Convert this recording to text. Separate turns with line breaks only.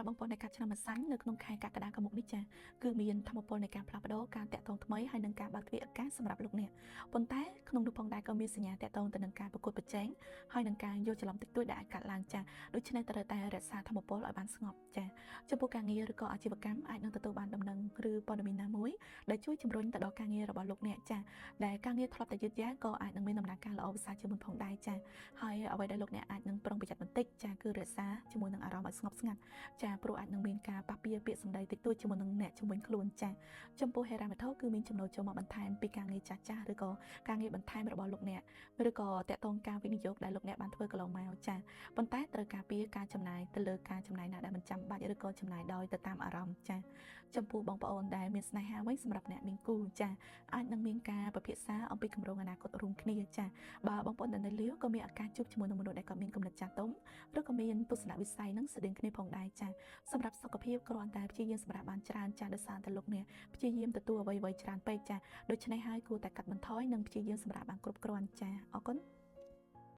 សម្រាប់បងប្អូនដែលកាត់ឆ្នាំម្សាញ់នៅក្នុងខែកក្កដាខាងមុខនេះចាគឺមានធម៌ពលនៃការផ្លាស់ប្ដូរការតាក់ទងថ្មីហើយនិងការបើកទ្វារឱកាសសម្រាប់លោកអ្នកប៉ុន្តែក្នុងនោះផងដែរក៏មានសញ្ញាតាក់ទងទៅនឹងការប្រកួតប្រជែងហើយនឹងការយកច្រឡំតិចតួចដែលអាចកើតឡើងចាដូច្នេះត្រូវតែរក្សាធម៌ពលឲ្យបានស្ងប់ចាចំពោះការងារឬក៏អាជីវកម្មអាចនឹងទទួលបានដំណឹងឬព័ត៌មានណាមួយដែលជួយជំរុញទៅដល់ការងាររបស់លោកអ្នកចាដែលការងារធ្លាប់តែយឺតយ៉ាវក៏អាចនឹងមានដំណើរការល្អប្រសើរជាងមុនផងដែរចាហើយអ្វីដែលលោកអ្នកអាចនឹងប្រុងប្រយ័ត្នបន្តិចចាគឺរក្សាជាមួយនឹងអារម្មណ៍ឲ្យស្ងប់ស្ងាត់ចាព្រោះអាចនឹងមានការប៉ះពាល់ពាក្យសម្ដីតិចតួចជាមួយនឹងអ្នកជំនាញខ្លួនចាចំពោះហេរ៉ាវត្ថុគឺមានចំណូលចូលមកបន្ថែមពីការងារចាស់ចាស់ឬក៏ការងារបន្ថែមរបស់លោកអ្នកឬក៏តាក់ទងការវិនិយោគដែលលោកអ្នកបានធ្វើកន្លងមកចាប៉ុន្តែត្រូវការពារការចំណាយទៅលើការចំណាយណាដែលមិនចាំបាច់ឬក៏ចំណាយដោយទៅតាមអារម្មណ៍ចាចំពោះបងប្អូនដែលមានស្នេហាវិញសម្រាប់អ្នកមានគូចាអាចនឹងមានការពិភាក្សាអំពីគម្រោងអនាគតរួមគ្នាចាបើបងប្អូនដែលនៅលាវក៏មានឱកាសជួបជាមួយនឹងមនុស្សដែលគាត់មានគំនិតចាស់ទុំឬក៏មានទស្សនវិស័យនឹងស្តៀងគ្នាផងដែរចាសម្រាប់សុខភាពគ្រាន់តែព្យាយាមសម្រាប់បានច្រើនចាដោយសារតែលោកអ្នកព្យាយាមទទួលអ្វីៗច្រើនពេកចាដូច្នេះហើយគួរតែកាត់បន្ថយនិងព្យាយាមសម្រាប់បានគ្រប់គ្រាន់ចាអរគុណ។